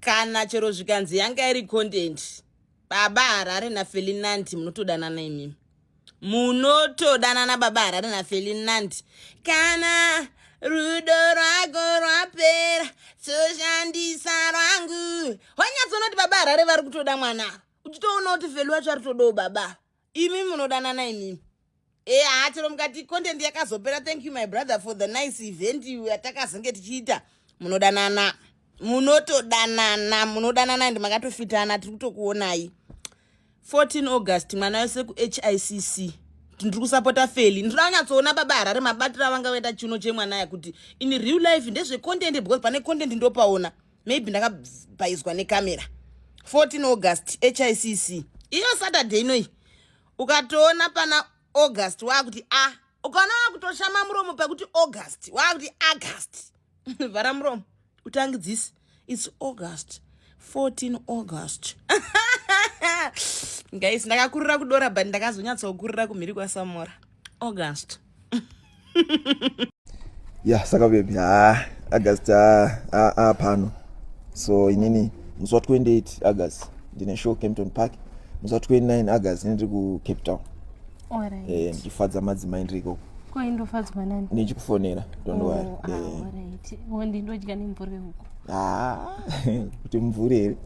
Kana chero zvikanzi yanga iri content, Baba Harare naFelinanti munotodanana imimi. Munotodanana Baba Harare naFelinanti. Kana rudo rwako rwapera, toshandisa rwangu. Wanyatsonoti Baba Harare vari kutoda mwana. Uchitoona kuti Feli wacho ari kutodawo baba. Imi munodanana imimi. E haa chero mukati content yakazopera. Thank you my brother for the nice event yatakazenge tichiita. Munodanana, munotodanana, munodanana and makatofitana, tiri kutokuonai. 14 August mwana wese kuHICC. Ndiri kusapota Feli. Ndinoda kunyatsoona Baba Harare mabatiro avanga vaita chiuno chemwana aya kuti in real life ndezvecontent, because pane content ndopaona maybe ndakabhaizwa nekamera. 14 August HICC, iyo Saturday inoi. Ukatoona pana August waakuti a, ukaona wakutoshama muromo pakuti August, waakuti August, vhara muromo utangidzisi. It's August, 14 August. Guys, ndakakurira kudora but ndakazonyatsokurira kumhiri kwaSamora. August. Ya, saka baby, ha, August pano. So inini musi wa 28 August ndine show Kempton Park. Musi wa 29 August ndiri kuCape Town. Alright. Ndichifadza madzimai ndiri ikoko. Ko indofadzwa nani? Ndichikufonera, don't worry. Oh, ah, alright. Oh, ndindodya nemvuri huku. Ah, kuti mumvuri here?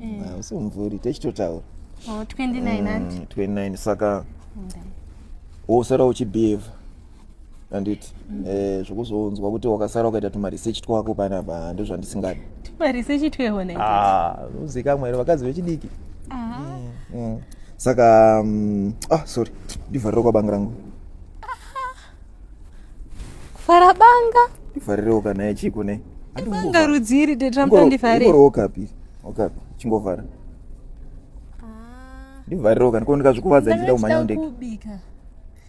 Ah, usi mumvuri, techitotaura. Oh, 29 anti. 29, saka Alright. wosara uchibehave, anditi? Zvokuzonzwa kuti wakasara ukaita tumaresearch twako panapa, ndozvandisingadi. Tumaresearch twehona iti. Ah, uzikamwa here vakadzi vechidiki? Ah. Saka ah, sorry, ndivharire kwabanga rangu. Kufara banga. Ndivharirewo kana yechiko ne. Banga rudziri tetramuta ndivhare. Ingoro okapi okapi, chingovhara. Ndivharirewo kana ko ndikazvikuvadza ndichida kumhanya ndege. Kubika.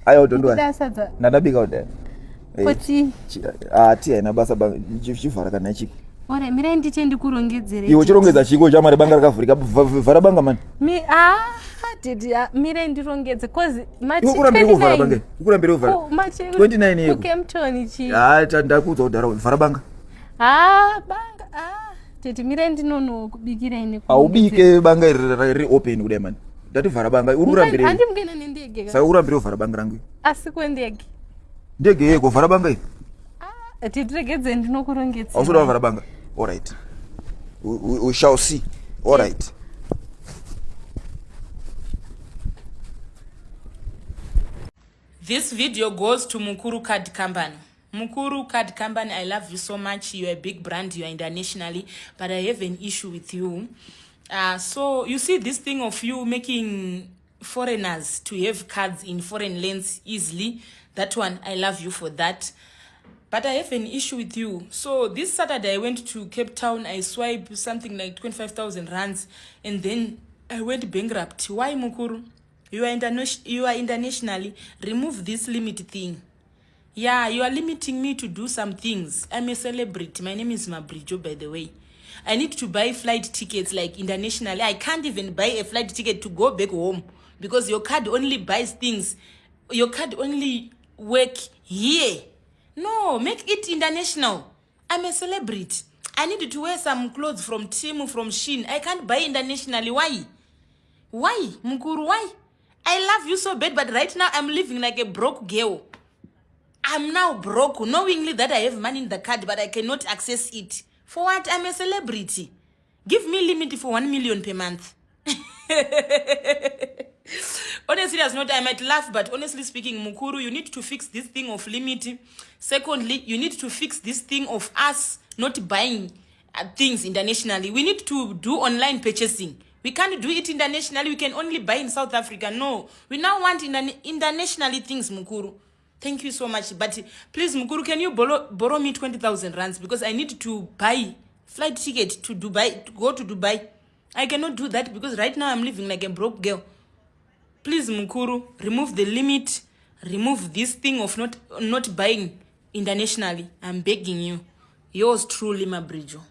Aiwa, don't worry. Kuda sadza. Ndandabika kudai. Koti. Ah, tii haina basa, banga chivhara kana chiko. Ore, mirai ndiche ndikurongedzere. Iwe chirongedza chiko chamari, banga rakavhurika. Vhara banga mani. Mi ah, didi, ah, mirai ndirongedze cause mati Iwe kurambire kuvhara banga. Ukurambire kuvhara. Ku- mati 29 yeko. kuKempton chi. Ah, ndakuudza kudhara, vhara banga. Ah, banga. Ah, tete, mirai ndinonokubikirai neku. Haubike banga iri riri open kudai mani. Ndati vhara banga, uri kurambire. Handimukena nendege ka. Saka urambire kuvhara banga rangu. Asi kwendege. Ndege yeko, vhara banga iri. Ah, titiregedze ndinokurongedzera. Hausoda kuvhara banga. All right. We shall see. All right. This video goes to Mukuru Card Company. Mukuru Card Company, I love you so much. You are a big brand, you are internationally, but I have an issue with you. So you see this thing of you making foreigners to have cards in foreign lands easily. That one, I love you for that. But I have an issue with you. So this Saturday I went to Cape Town. I swiped something like 25,000 rands and then I went bankrupt. Why, Mukuru? You are internationally. Remove this limit thing. Yeah, you are limiting me to do some things. I'm a celebrity. My name is Mabrijo, by the way. I need to buy flight tickets like internationally. I can't even buy a flight ticket to go back home because your card only buys things. Your card only work here. No, make it international. I'm a celebrity. I need to wear some clothes from Temu, from Shein. I can't buy internationally. Why? Why, Mukuru? Why? I love you so bad, but right now I'm living like a broke girl. I'm now broke, knowingly that I have money in the card, but I cannot access it. For what? I'm a celebrity. Give me limit for 1 million per month. Honestly, as not, I might laugh, but honestly speaking, Mukuru, you need to fix this thing of limit. Secondly, you need to fix this thing of us not buying things internationally. We need to do online purchasing. We can't do it internationally. We can only buy in South Africa. No, we now want internationally things, Mukuru. Thank you so much. But please, Mukuru, can you borrow me 20,000 rands? Because I need to buy flight ticket to Dubai, to go to Dubai. I cannot do that because right now I'm living like a broke girl. Please, Mukuru, remove the limit. Remove this thing of not buying internationally. I'm begging you. Yours truly, Mabrijo.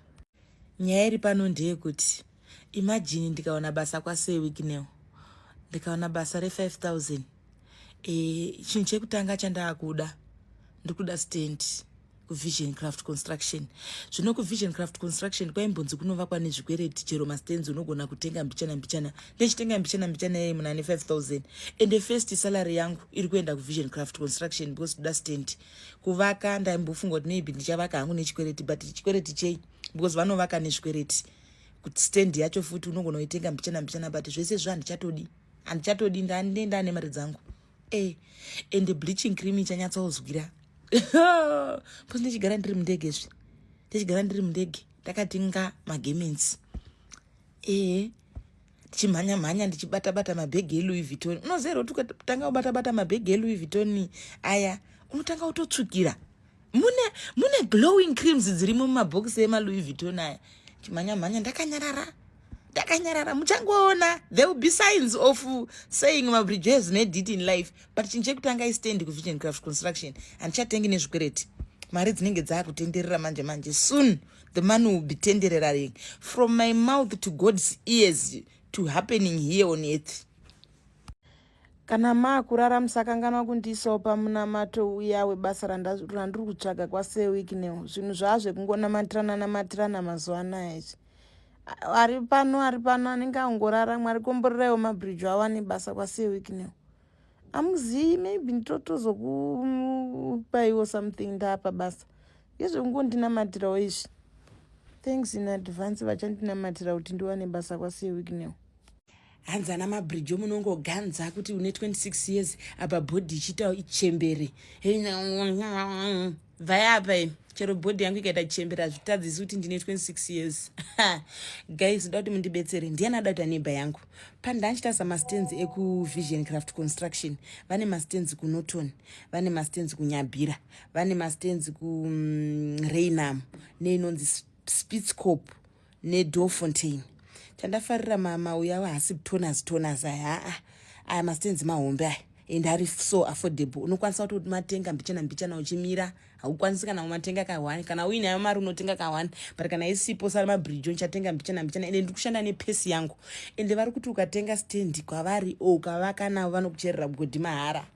Nyaya iri pano ndeyekuti imagine ndikaona basa kwaSir Wicknell, ndikaona basa re5000, chinhu chekutanga chandaakuda, ndikuda stand. kuVision Craft Construction. Zvino kuVision Craft Construction kwaimbonzi kunovakwa nezvikwereti, chero mastands unogona kutenga mbichana mbichana. Ndichitenga mbichana mbichana yai muna ne5000, ende first salary yangu iri kuenda kuVision Craft Construction because toda stand kuvaka. Ndaimbofunga kuti maybe ndichavaka hangu nechikwereti, but chikwereti chei? Because vanovaka nezvikwereti. Kuti stand yacho futi unogona kuitenga mbichana mbichana, but zvese zvo handichatodi, handichatodi. Ndandenda nemari dzangu ende bleaching cream ichanyatsozwira because ndichigara ndiri mundege zvi, ndichigara ndiri mundege ndakatenga magarments, ndichimhanya mhanya, ndichibata bata mabhegi eLouis Vuitton. Unoziva here kuti ukatanga kubata bata mabhegi eLouis Vuitton aya, unotanga kutotsvukira? Mune glowing creams dzirimo mumabhokisi emaLouis Vuitton aya. Chimhanya mhanya ndakanyarara, ndakanyarara. Muchangoona, there will be signs of saying Mabridge has made it in life. But chinhu chekutanga istand kuVision Craft Construction. Handichatengi nezvikwereti. Mari dzinenge dzaakutenderera manje manje. Soon the money will be tendereraring from my mouth to God's ears to happening here on earth. Kana maakurara, musakanganwa kundiisawo pamunamato uya webasa randiri kutsvaga kwaSir Wicknell. Zvinhu zvaa zvekungonamatirana namatirana mazuva anaya izvi. Ari pano, ari pano anenge angorara. Mwari komboreraiwo Mabridge awane basa kwaSir Wicknell. Amuzivi, maybe nditotozokupaiwo something ndaapa basa. Ngezvekungondinamatirawo izvi. Thanks in advance vachandinamatira kuti ndiwane basa kwaSir Wicknell. Hanzi ana Mabridge munongoganza kuti une 26 years, apa body ichiita ichembere. Bvai apa imi. Chero body yangu ikaita chembere, hazvitadzisi kuti ndine 26 years. Guys, ndoda kuti mundibetsere. Ndiani ada kuita neighbour yangu? Pandandichitarisa mastands ekuVision Craft Construction, vane mastands kuNorton, vane mastands kuNyabhira, vane mastands kuRainham, neinonzi Spitzkop neDoornfontein. Chandafarira, mauya haasi toners toners aya. Haa, aya mastands mahombe aya, and ari so affordable. Unokwanisa kuti matenga mbichana mbichana uchimira. Haukwanisi kana umatenga ka1. Kana uinayo mari, unotenga ka1, but kana isipo, sari Mabridge, uchatenga mbichana mbichana. Ende ndiri kushanda nepesi yangu, ende vari kuti ukatenga stand kwavari o ukavaka navo, vanokucherera mugodhi mahara.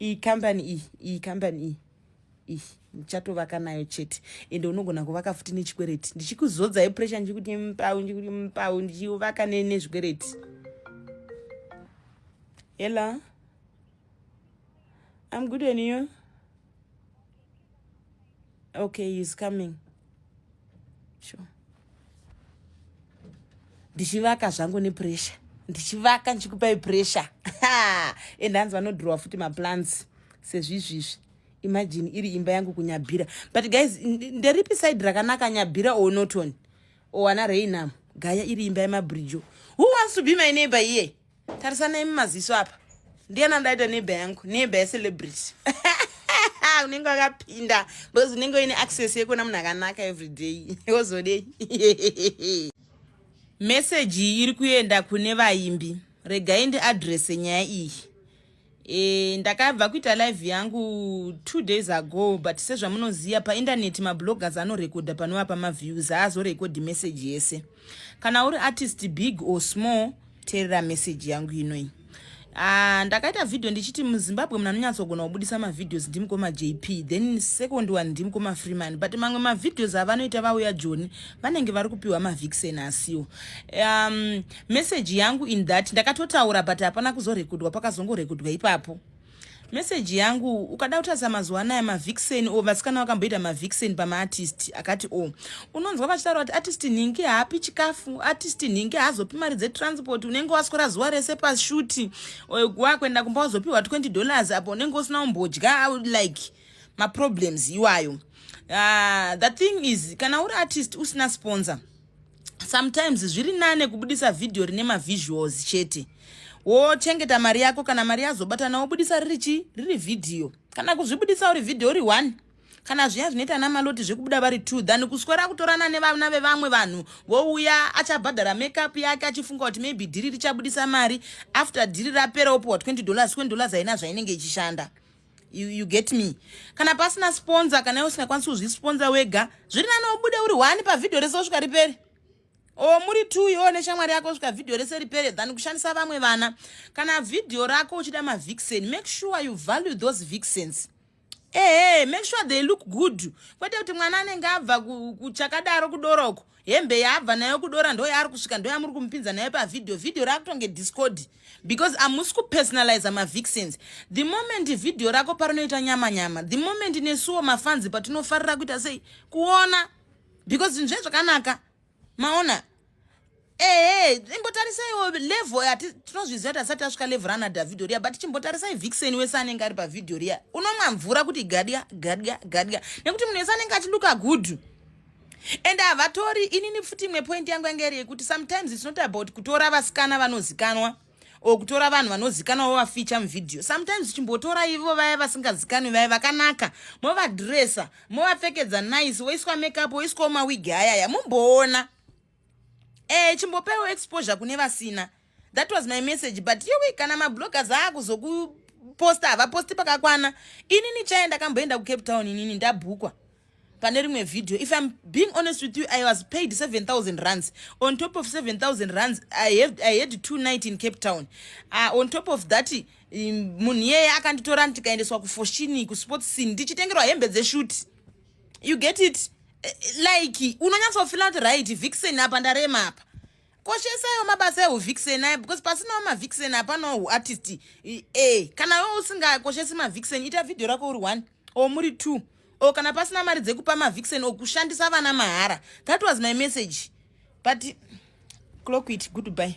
Iyi kambani iyi, iyi kambani iyi, iyi ndichatovaka nayo chete. Ende unogona kuvaka futi nechikwereti. Ndichikuzodzai pressure, ndichikuti mpau, ndichikuti mpau, ndichivaka nezvikwereti. Hello, I'm good, and you? Okay, he's coming. Sure. Ndichivaka zvangu nepressure, ndichivaka ndichikupai pressure. Ende hanzi vanodhirowa futi maplans sezvizvizvi. Imagine iri imba yangu kuNyabhira. But guys, nderipi side rakanaka, Nyabhira or Norton or ana Rainham? Gaya iri imba yemabrijo. Who wants to be my neighbor here? Tarisanai mumaziso apa. Ndiana ndaita neighbor yangu? Neighbor yecelebrity unenge wakapinda because unenge uine access yekuona munhu akanaka everyday. Wozodei? Meseji iyi iri kuenda kune vaimbi. Regai ndiadrese nyaya iyi. Ndakabva kuita live yangu 2 days ago, but sezvamunoziva, paindaneti mabloggers anorekodha panovapa maviews, haazorekodhi message yese. Kana uri artist, big or small, teerera message yangu inoi. Ndakaita vhidhio ndichiti muZimbabwe munhu anonyatsogona kubudisa mavideos ndimukoma JP, then second one ndimukoma Freeman, but mamwe mavideos avanoita vauya Joni, vanenge vari kupiwa mavixen asiwo. Message yangu in that ndakatotaura, but hapana kuzorekodwa, pakazongorekodwa ipapo. Meseji yangu, ukada kutarisa mazuva anaya mavixen o vasikana vakamboita mavixen pamaartist akati o unonzwa vachitaura kuti artist nhingi haapi chikafu, artist nhingi haazopi mari dzetransport. Unenge waswera zuva rese pashoot, wakuenda kumba wazopiwa $20, apo unenge usina kumbodya. Like maproblems iwayo. The thing is, kana uri artist usina sponsor, sometimes zviri nane kubudisa vhidhiyo rine mavisuals chete, wochengeta mari yako. Kana mari yazobatana, wobudisa riri chi riri vhidhiyo, kana kuzvibudisa uri vhidhiyo uri one, kana zviya zvinoita namaloti zvekubuda vari two, than kuswera kutorana nevana vevamwe vanhu. Vouya, achabhadhara makeup yake achifunga kuti maybe deal richabudisa mari. After deal rapera, wopiwa $20. $20 haina zvainenge ichishanda. You get me? Kana pasina sponsor, kana iwe usingakwanisi kuzvisponsor wega, zviri nani ubude uri one pavhidhiyo rese usvika ripere, o muri two, iwo neshamwari yako, svika vhidhiyo rese ripere, than kushandisa vamwe vana. Kana vhidhiyo rako uchida mavixen, make sure you value those vixens. Ehe, make sure they look good, kwete kuti mwana anenge abva kuchakadaro kudoroko, hembe yaabva nayo kudora ndo yaari kusvika, ndo yamuri kumupinza nayo pavhidhiyo. Vhidhiyo raakutonge discord because hamusi kupersonaliza mavixens. The moment vhidhiyo rako parinoita nyama nyama, the moment nesuwo mafans patinofarira kuita sei, kuona, because zvinhu zve zvakanaka. Maona? Ehe, imbotarisaiwo level yati tinozviziva kuti asati asvika level rana Davido riya, but chimbotarisai vixen wese anenge ari pavhidhiyo riya, unomwa mvura kuti gadya gadya gadya, nekuti munhu wese anenge achilooka good and havatori. Inini futi imwe point yangu yange iri yekuti sometimes it's not about kutora vasikana vanozikanwa or kutora vanhu vanozikanwa vovafeature muvhidhiyo. Sometimes chimbotora ivo vaya vasingazikanwi, vaya vakanaka, movadresa, movapfekedza nice, voiswa makeup, voiswawo mawigi ayaya, mumboona. Chimbopewo exposure kune vasina. That was my message. But iwe, kana mabloggers aakuzokuposta, havaposti pakakwana. Inini chai ndakamboenda kuCape Town, inini ndabhukwa pane rimwe video. If I'm being honest with you, I was paid 7000 rands. On top of 7000 rands, I had 2 night in Cape Town. On top of that, munhu iyeye akanditora, tikaendeswa kuFoschini, kuSports Scene, ndichitengerwa hembe dzeshoot. You get it? Like unonyatsofeela kuti right, vixen apa ndarema apa. Koshesaiwo mabasa ehuvixen aya, because pasinawo mavixen hapanawo huartist. Kana iwe usingakoshesi mavixen, ita vhidhiyo rako uri one or muri two, or kana pasina mari dzekupa mavixen or kushandisa vana mahara. That was my message, but clock it. Goodbye.